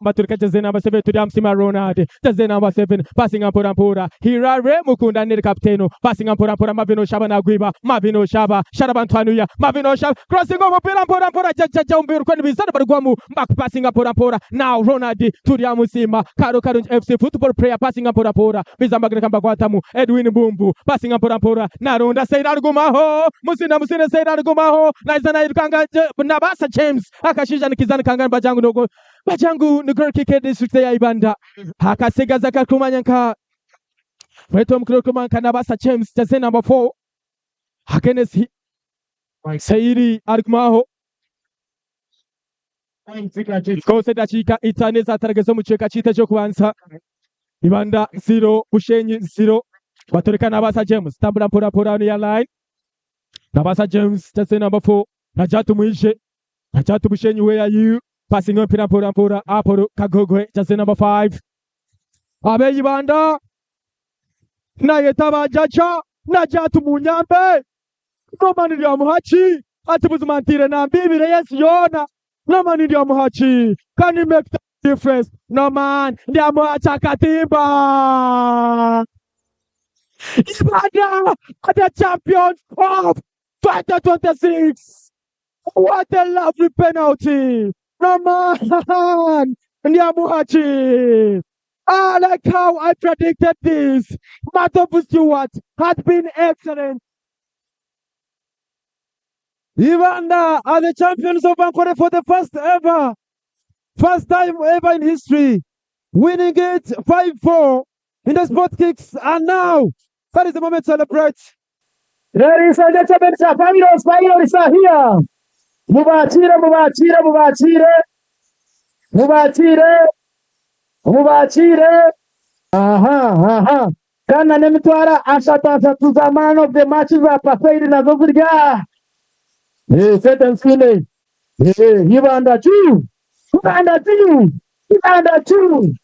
Baturika jersey number 7 Turyamusiima Ronald, jersey number 7 Passinga mpora mpora Hirare Mukundane kapiteno Passinga mpora mpora Marvin Oshaba nagwiba Marvin Oshaba Sharaba Ntwanuya Marvin Oshaba Crossinga omupiira mpora mpora Jajaja omu birukwe nibiza nibarugwamu Bakupasinga mpora mpora Now Ronald Turyamusiima Karo Karungi FC football player Passinga mpora mpora Biza mbagereka mbakwatamu Edwin Mbumbu Passinga mpora mpora Naronda Seira arigumaho Musinde Musinde Seira arigumaho Naiza nairukanga Nabasa James Akashaija nikiza nikangana Bagira ngu nogo Bagira ngu ni goal kick district eya Ibanda. Akasigazi akarikumanya nka Mwete omukuru orikumanya nka Nabasa James jersey number 4 against Seiri arigumaho. Rwose edakiika itaano ezatarageza omu kicweka kyaitu eky'okubanza. Ibanda 0 Bushenyi 0. Batureka Nabasa James tambura mpora mpora ya line. Nabasa James jersey number 4 Najatu Mwije Najatu Bushenyi where are you? Passing mpira mpora mpora Apollo Kagogwe jersey number 5. Ab'eibanda nayeta bajaja Najatu munyambe Norman Ndyamuhaki ati buzima ntiire nambibire y'ensi yoona Norman Ndyamuhaki can you make the difference Norman Ndyamuhaki akatimba Ibanda are the champions of 2026 What a lovely penalty Norman Ndyamuhaki I like how I predicted this. Matovu Stewart has been excellent. Ibanda are the champions of Ankole for the first ever, first time ever in history, winning it 5-4 in the spot kicks. And now, that is the moment to celebrate. Ladies and gentlemen, finals, finals are here. Mubaakire, mubaakire, mubaakire, mubaakire, mubaakire. Aha, aha. Kandi na n'emitwaro ashatu ashatu za man of the match za Paseiri nazo ziri aha. Eh, sente nsiine. Eh, Ibanda two. Ibanda two. Ibanda two.